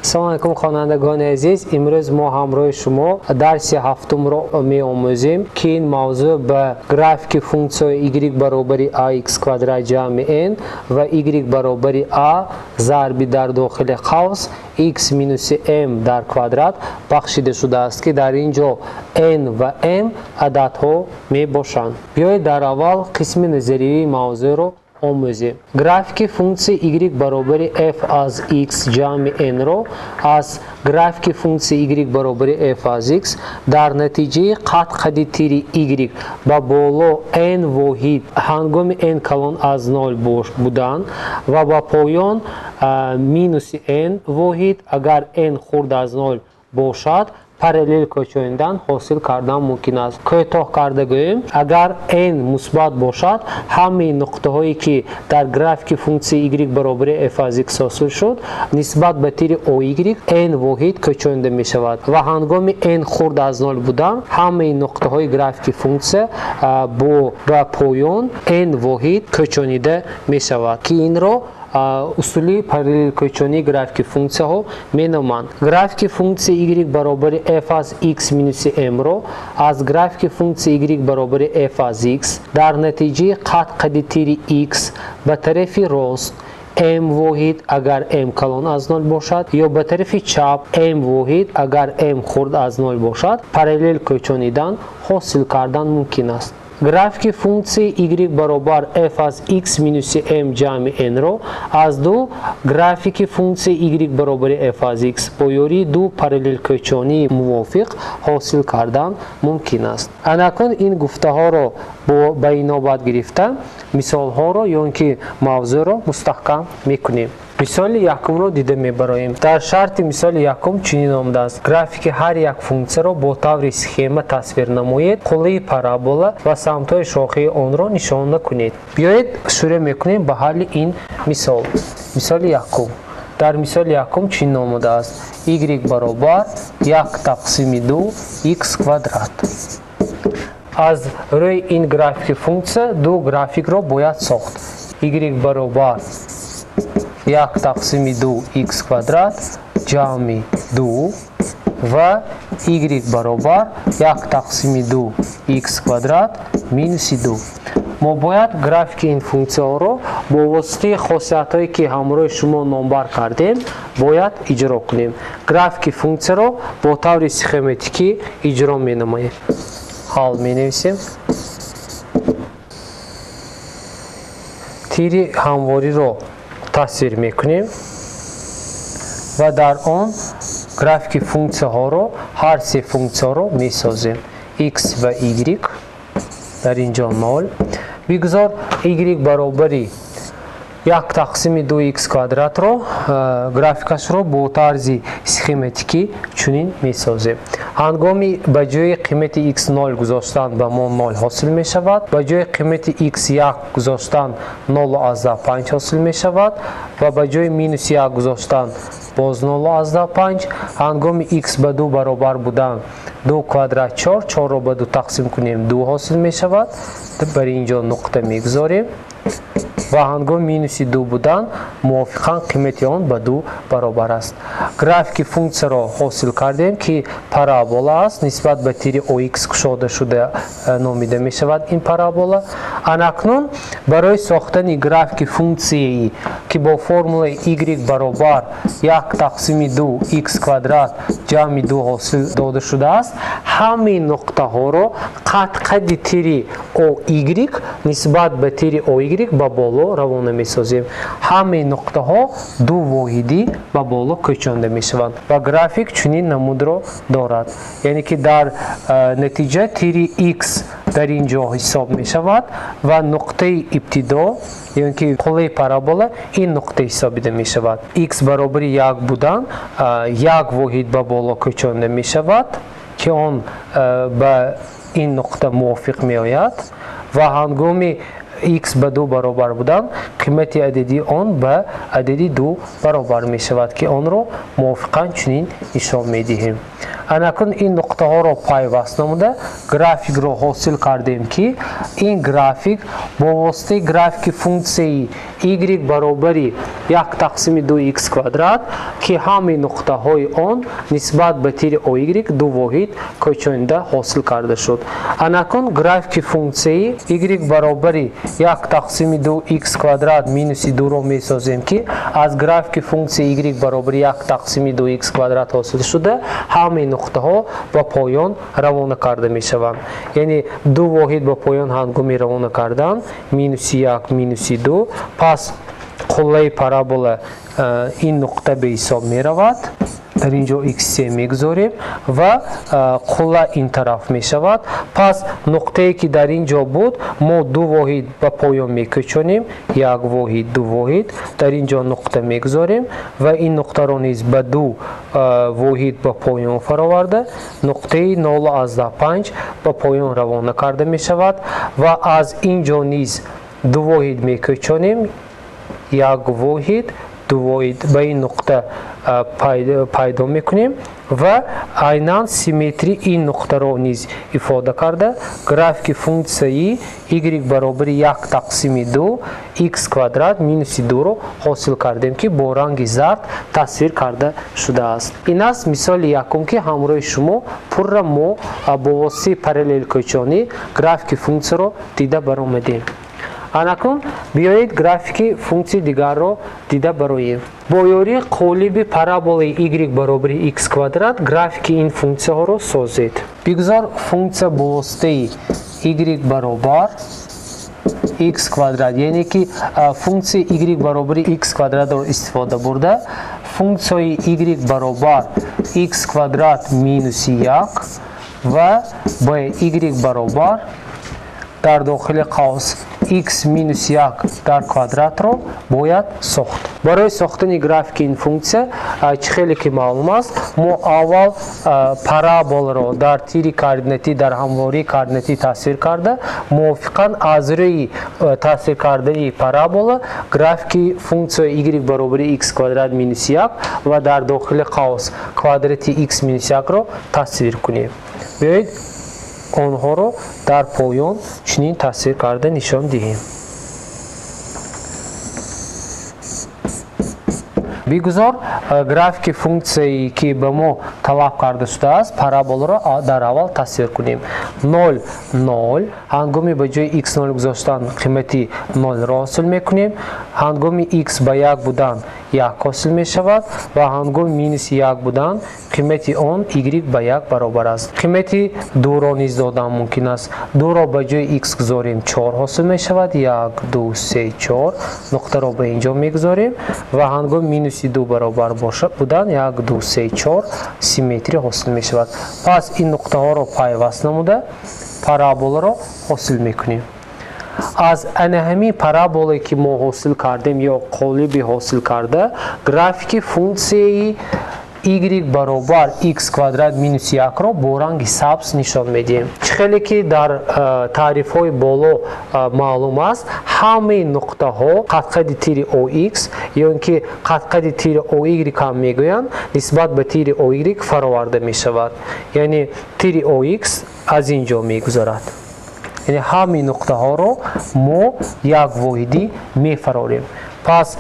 Салом алайкум, хонандагони азиз. Имрӯз мо ҳамроҳи шумо дарси ҳафтумро меомӯзем, ки ин мавзӯъ ба графики функсияи y баробари ax квадрат ҷамъи n ва y баробари a зарби дар дохили қавс x минуси m дар квадрат бахшида шудааст, ки дар ин ҷо n ва m ададҳо мебошанд. Биёед дар аввал қисми назариявии мавзӯъро омӯзем. Графики функсияи y баробари f аз x ҷамъи n-ро аз графики функсияи y баробари f аз x дар натиҷаи қат-қади тири y ба боло n воҳид ҳангоми n калон аз 0 будан ва ба поён минуси n воҳид агар n хурд аз 0 бошад параллел кӯчонидан ҳосил кардан мумкин аст. Кӯтоҳ карда гӯем, агар n мусбат бошад, ҳамаи нуқтаҳое ки дар графики функсияи y баробари f аз x ҳосил шуд, нисбат ба тири oy n воҳид кӯчонида мешавад ва ҳангоми n хурд аз 0 будан ҳамаи нуқтаҳои графики функсия ба поён n воҳид кӯчонида мешавад, ки инро усули параллелкӯчонии графики функсияҳо меноманд. Графики функсияи y баробари f аз x минуси m-ро аз графики функсияи y баробари f аз x дар натиҷаи қат-қади тири x ба тарафи рост m воҳид агар m калон аз 0 бошад ё ба тарафи чап m воҳид агар m хурд аз 0 бошад параллел кӯчонидан ҳосил кардан мумкин аст. Графики функсияи y баробар f аз x минуси m ҷамъи n-ро аз ду графики функсияи y баробари f аз x бо ёрии ду параллелкӯчонии мувофиқ ҳосил кардан мумкин аст. Анакун ин гуфтаҳоро ба инобат гирифта мисолҳоро ё ин ки мавзӯъро мустаҳкам мекунем. Мисоли якумро дида мебароем. Дар шарти мисоли якум чунин омадааст: графики ҳар як функсияро бо таври схема тасвир намоед, қуллаи парабола ва самтҳои шохии онро нишона кунед. Биёед шурӯъ мекунем ба ҳалли ин мисол. Мисоли якум. Дар мисоли якум чунин омадааст: y баробар 1 тақсими 2 x квадрат. Аз рӯи ин графики функсия ду графикро бояд сохт. Y баробар 1 тақсими 2 x квадрат ҷамъи 2 ва y баробар 1 тақсими 2 x квадрат минуси 2. Мо бояд графики ин функсияҳоро бо воситаи хосиятҳое ки ҳамроҳи шумо номбар кардем бояд иҷро кунем. Графики функсияро бо таври схематикӣ иҷро менамоем. Ҳал менависем. Тири ҳамвориро тасвир мекунем ва дар он графики функсияҳоро ҳар се функсияро месозем. X ва y дар ин ҷо 0. Бигузор y баробари 1 тақсими 2 x квадратро графикашро бо тарзи схематикӣ чунин месозем. Ҳангоми ба ҷои қимати x 0 гузоштан ба мо 0 ҳосил мешавад, ба ҷои қимати x 1 гузоштан 0,5 ҳосил мешавад ва ба ҷои минус 1 гузоштан боз 0,5. Ҳангоми x ба 2 баробар будан 2 квадрат 4, 4-ро ба 2 тақсим кунем 2 ҳосил мешавад. Бар ин ҷо нуқта мегузорем ва ҳангоми минуси 2 будан мувофиқан қимати он ба 2 баробар аст. Графики функсияро ҳосил кардем, ки парабола аст, нисбат ба тири ox кушода шуда номида мешавад ин парабола. Анакнун барои сохтани графики функсияи ки бо формулаи y баробар 1 тақсими 2 x квадрат ҷамъи 2 ҳосил дода шудааст, ҳамаи нуқтаҳоро қат-қади тири oy нисбат ба тири oy ба боло равона месозем. Ҳамаи нуқтаҳо ду воҳидӣ ба боло кӯчонда мешаванд ва график чунин намудро дорад. Яъне ки дар натиҷа тири x дар ин ҷо ҳисоб мешавад ва нуқтаи ибтидо ё ки қуллаи парабола ин нуқта ҳисобида мешавад. X баробари 1 будан 1 воҳид ба боло кӯчонда мешавад, ки он ба ин нуқта мувофиқ меояд ва ҳангоми x ба 2 баробар будан қимати ададии он ба адади 2 баробар мешавад, ки онро мувофиқан чунин нишон медиҳем. Анакун ин нуқтаҳоро пайваст намуда графикро ҳосил кардем, ки ин график бо воситаи графики функсияи y баробари 1 тақсими 2x квадрат, ки ҳамаи нуқтаҳои он нисбат ба тири OY ду воҳид кӯчонида ҳосил карда шуд. Анакун графики функсияи y баробари 1 тақсими 2x квадрат минуси 2-ро месозем, ки аз графики функсияи y баробари 1 тақсими 2x квадрат ҳосил шуда, ҳамаи нуқтаҳо ба поён равона карда мешаванд. Яъне ду воҳид ба поён ҳангоми равона кардан минуси 1, минуси 2. Пас қуллаи парабола ин нуқта ба ҳисоб меравад. Дар ин ҷо x3 мегузорем ва қулла ин тараф мешавад. Пас нуқтае ки дар ин ҷо буд, мо ду воҳид ба поён мекӯчонем, як воҳид, ду воҳид. Дар ин ҷо нуқта мегузорем ва ин нуқтаро низ ба ду воҳид ба поён фароварда, нуқтаи 0,5 ба поён равона карда мешавад ва аз ин ҷо низ ду воҳид мекӯчонем, як воҳид, ду воҳид ба ин нуқта пайдо мекунем ва айнан симметрии ин нуқтаро низ ифода карда, графики функсияи y баробари 1 тақсими 2 x квадрат минуси 2-ро ҳосил кардем, ки бо ранги зард тасвир карда шудааст. Ин аст мисоли якум, ки ҳамроҳи шумо пурра мо бо воситаи параллелкӯчонӣ графики функсияро дида баромадем. Анакун биёед графики функсияи дигарро дида бароем. Бо ёрии қолиби параболаи y баробари x квадрат графики ин функсияҳоро созед. Бигзор функсия бо воситаи y баробар x квадрат, яъне ки функсияи y баробари x квадратро истифода бурда, функсияи y баробар x квадрат минуси 1 ва б y баробар дар дохили қавс x минус 1 дар квадратро бояд сохт. Барои сохтани графики ин функсия, чӣ хеле ки маълум аст, мо аввал параболаро дар тири координатӣ, дар ҳамвории координатӣ тасвир карда, мувофиқан аз рӯи тасвир кардани парабола графики функсияи y баробари x квадрат минус 1 ва дар дохили қавс квадрати x минус 1-ро тасвир кунем. Биёед онҳоро дар поён чунин тасвир карда нишон диҳем. Бигузор графики функсияе ки ба мо талаб карда шудааст, параболаро дар аввал тасвир кунем. 0, 0. Ҳангоми ба ҷои x 0 гузоштан қимати 0-ро ҳосил мекунем. Ҳангоми x ба 1 будан 1 ҳосил мешавад ва ҳангоми минуси 1 будан қимати он y ба 1 баробар аст. Қимати 2-ро низ додан мумкин аст. 2-ро ба ҷои x гузорем, 4 ҳосил мешавад. 1, 2, 3, 4. Нуқтаро ба ин ҷо мегузорем ва ҳангоми минуси 2 баробар будан 1, 2, 3, 4 симметрия ҳосил мешавад. Пас ин нуқтаҳоро пайваст намуда параболаро ҳосил мекунем. Аз ана ҳамин параболае ки мо ҳосил кардем ё қолиби ҳосил карда, графики функсияи y баробар x квадрат минус 1-ро бо ранги сабз нишон медиҳем. Чӣ хеле ки дар таърифҳои боло маълум аст, ҳамаи нуқтаҳо қадқади тири OX ё ин ки қадқади тири OY ҳам мегӯянд, нисбат ба тири OY фароварда мешавад. Яъне тири OX аз ин ҷо мегузарад. Яъне ҳамаи нуқтаҳоро мо як воҳидӣ мефарорем. Пас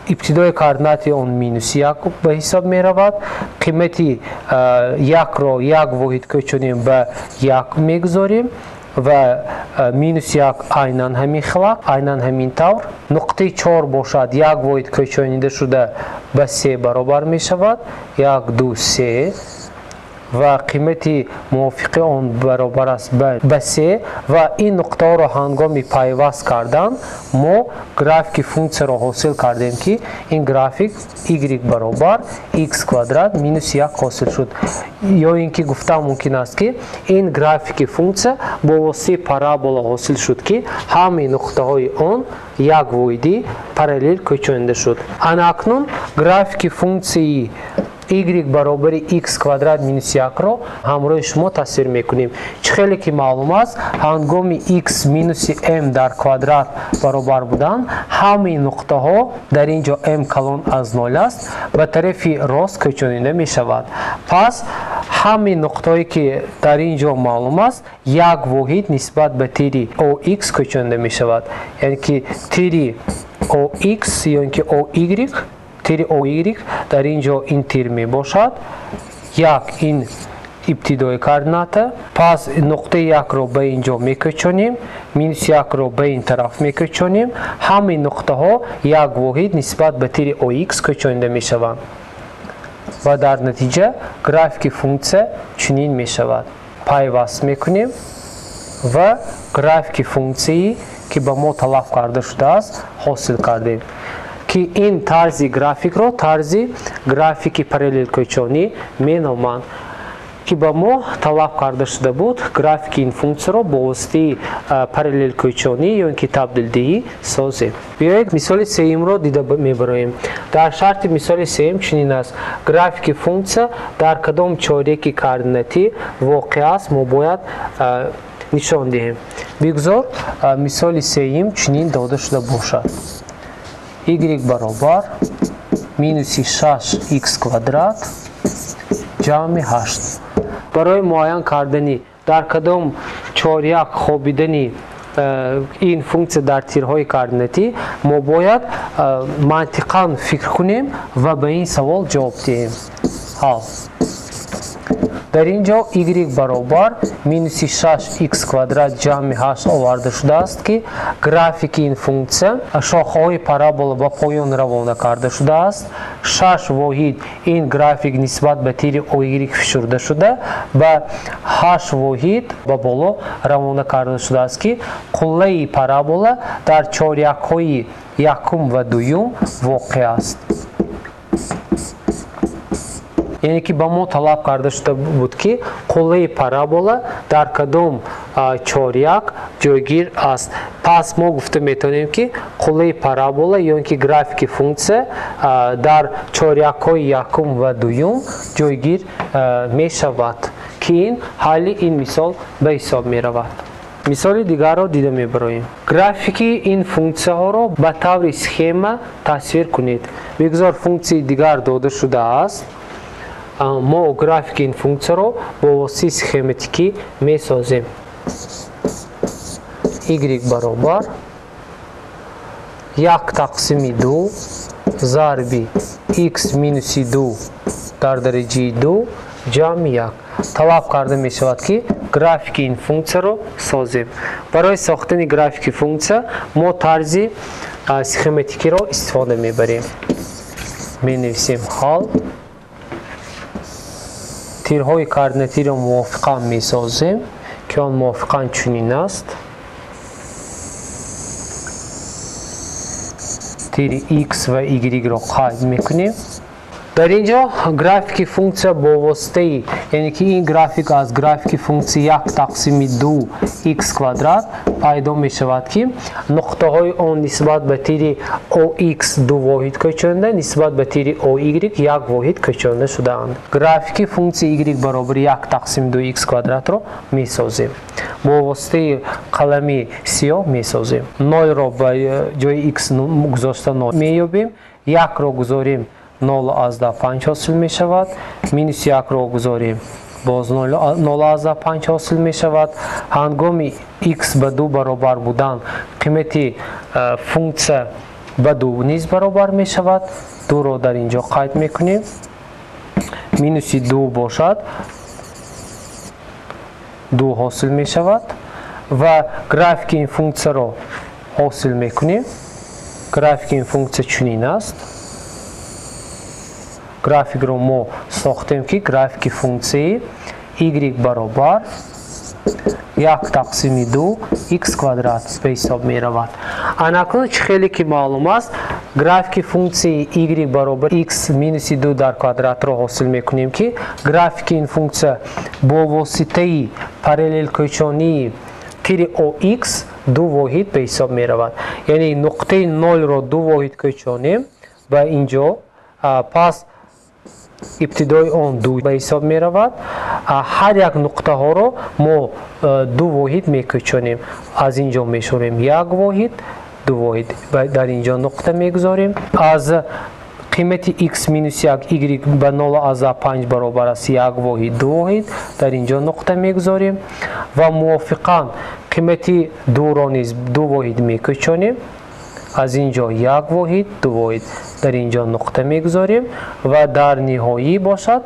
ибтидои координати он минуси 1 ба ҳисоб меравад. Қимати 1-ро як воҳид кӯчонем ба 1 мегузорем ва минуси 1 айнан ҳамин хила, айнан ҳамин тавр. Нуқтаи 4 бошад, як воҳид кӯчонида шуда ба 3 баробар мешавад. 1, 2, 3 ва қимати мувофиқи он баробар аст ба 3 ва ин нуқтаҳоро ҳангоми пайваст кардан мо графики функсияро ҳосил кардем, ки ин график y баробар x квадрат минус 1 ҳосил шуд. Ё ин ки гуфтан мумкин аст, ки ин графики функсия бо воситаи парабола ҳосил шуд, ки ҳамаи нуқтаҳои он як воҳидӣ параллел кӯчонида шуд. Ана акнун графики функсияи y баробари x квадрат минус 1-ро ҳамроҳи шумо тасвир мекунем. Чӣ хеле ки маълум аст, ҳангоми x минуси m дар квадрат баробар будан, ҳамаи нуқтаҳо дар ин ҷо m калон аз 0 аст, ба тарафи рост кӯчонида мешавад. Пас Ҳамаи нуқтаҳое ки дар ин ҷо маълум аст, як воҳид нисбат ба тири OX кӯчонда мешавад. Яъне ки тири OX ё ин ки OY, тири OY дар ин ҷо ин тир мебошад. Як ин ибтидои координата. Пас нуқтаи якро ба ин ҷо мекӯчонем, минус якро ба ин тараф мекӯчонем. Ҳамаи нуқтаҳо як воҳид нисбат ба тири OX кӯчонида мешаванд. Ва дар натиҷа графики функсия чунин мешавад. Пайваст мекунем ва графики функсияе ки ба мо талаб карда шудааст ҳосил кардем, ки ин тарзи графикро тарзи графики параллелкӯчонӣ меноманд, ки ба мо талаб карда шуда буд графики ин функсияро бо воситаи параллелкӯчонӣ ё ин ки табдилдиҳӣ созем. Биёед мисоли сеюмро дида мебароем. Дар шарти мисоли сеюм чунин аст: графики функсия дар кадом чореки координатӣ воқеъ аст, мо бояд нишон диҳем. Бигзор мисоли сеюм чунин дода шуда бошад: y баробар минуси 6x квадрат ҷамъи 8. Барои муайян кардани дар кадом чоряк хобидани ин функсия дар тирҳои координатӣ мо бояд мантиқан фикр кунем ва ба ин савол ҷавоб диҳем. Ҳал. Дар ин ҷо y баробар минуси 6x квадрат ҷамъи 8 оварда шудааст, ки графики ин функсия шохаҳои парабола ба поён равона карда шудааст. 6 воҳид ин график нисбат ба тири OY фишурда шуда, ба 8 воҳид ба боло равона карда шудааст, ки қуллаи парабола дар чорякҳои якум ва дуюм воқеъ аст. Яъне ки ба мо талаб карда шуда буд, ки қуллаи парабола дар кадом чоряк ҷойгир аст. Пас мо гуфта метавонем, ки қуллаи парабола ё ин ки графики функсия дар чорякҳои якум ва дуюм ҷойгир мешавад, ки ин ҳалли ин мисол ба ҳисоб меравад. Мисоли дигарро дида мебароем. Графики ин функсияҳоро ба таври схема тасвир кунед. Бигзор функсияи дигар дода шудааст. Мо графики ин функсияро бо воситаи схематикӣ месозем. Y баробар 1 тақсими 2 зарби x минуси 2 дар дараҷаи 2 ҷамъи 1. Талаб карда мешавад, ки графики ин функсияро созем. Барои сохтани графики функсия мо тарзи схематикиро истифода мебарем. Менависем ҳал. Тирҳои координатиро мувофиқан месозем, ки он мувофиқан чунин аст. Тири x ва y-ро қайд мекунем. Дар ин ҷо графики функсия бо воситаи, яъне ки ин график аз графики функсия 1 тақсими 2 x квадрат пайдо мешавад, ки нуқтаҳои он нисбат ба тири OX 2 воҳид кӯчонда, нисбат ба тири OY 1 воҳид кӯчонда шудаанд. Графики функсия y баробари 1 тақсими 2 x квадратро месозем. Бо воситаи қалами сиёҳ месозем. 0-ро ба ҷои x гузошта 0 меёбем, 1-ро гузорем 0,5 ҳосил мешавад, минус 1-ро гузорем боз 0,5 ҳосил мешавад. Ҳангоми x ба 2 баробар будан қимати функсия ба 2 низ баробар мешавад. 2-ро дар ин ҷо қайд мекунем. Минуси 2 бошад 2 ҳосил мешавад ва графики ин функсияро ҳосил мекунем. Графики ин функсия чунин аст. Графикро мо сохтем, ки графики функсияи y баробар 1 тақсими 2 x квадрат ба ҳисоб меравад. Анакнун чӣ хеле ки маълум аст, графики функсияи y баробар x минуси 2 дар квадратро ҳосил мекунем, ки графики ин функсия бо воситаи параллелкӯчонии тири OX 2 воҳид ба ҳисоб меравад. Яъне нуқтаи 0-ро 2 воҳид кӯчонем ба ин ҷо, пас ибтидои он 2 ба ҳисоб меравад. Ҳар як нуқтаҳоро мо 2 воҳид мекӯчонем. Аз ин ҷо мешорем 1 воҳид, 2 воҳид, дар ин ҷо нуқта мегузорем. Аз Қимати x минус 1 y ба 0,5 баробар аст 1 воҳид 2 воҳид, дар ин ҷо нуқта мегузорем ва мувофиқан қимати 2-ро низ 2 воҳид мекӯчонем. Аз ин ҷо 1 воҳид 2 воҳид, дар ин ҷо нуқта мегузорем ва дар ниҳоӣ бошад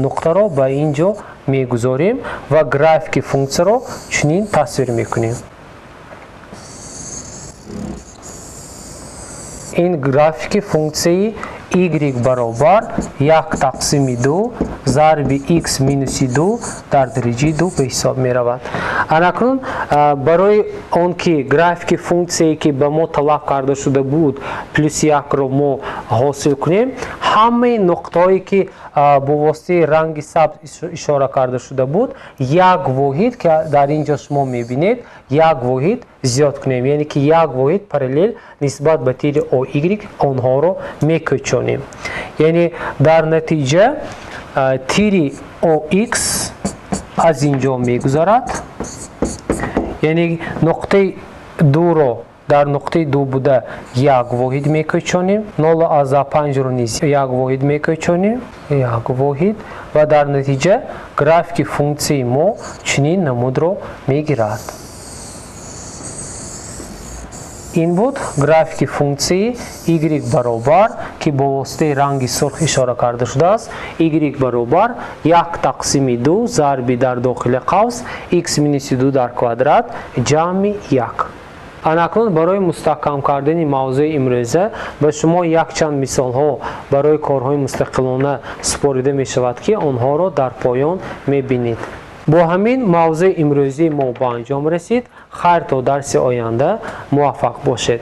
нуқтаро ба ин ҷо мегузорем ва графики функсияро чунин тасвир мекунем. Ин графики функсияи y баробар 1 тақсими 2 зарби x минуси 2 дар дараҷаи 2 ба ҳисоб меравад. Анакнун барои он ки графики функсияе ки ба мо талаб карда шуда буд плюси 1-ро мо ҳосил кунем, ҳамаи нуқтаҳое ки бо воситаи ранги сабз ишора карда шуда буд, як воҳид ки дар ин ҷо шумо мебинед, як воҳид зиёд кунем, яъне ки як воҳид параллел нисбат ба тири OY онҳоро мекӯчонем. Яъне дар натиҷа тири OX аз ин ҷо мегузарад, яъне нуқтаи 2-ро дар нуқтаи 2 буда як воҳид мекӯчонем, 0,5-ро низ як воҳид мекӯчонем, як воҳид, ва дар натиҷа графики функсияи мо чунин намудро мегирад. Ин буд графики функсияи y баробар ки бо воситаи ранги сурх ишора карда шудааст, y баробар 1 тақсими 2 зарби дар дохили қавс x минуси 2 дар квадрат ҷамъи 1. Анакнун барои мустаҳкам кардани мавзӯи имрӯза ба шумо якчанд мисолҳо барои корҳои мустақилона супорида мешавад, ки онҳоро дар поён мебинед. Бо ҳамин мавзӯи имрӯзии мо ба анҷом расид. Хайр то дарси оянда муваффақ бошед.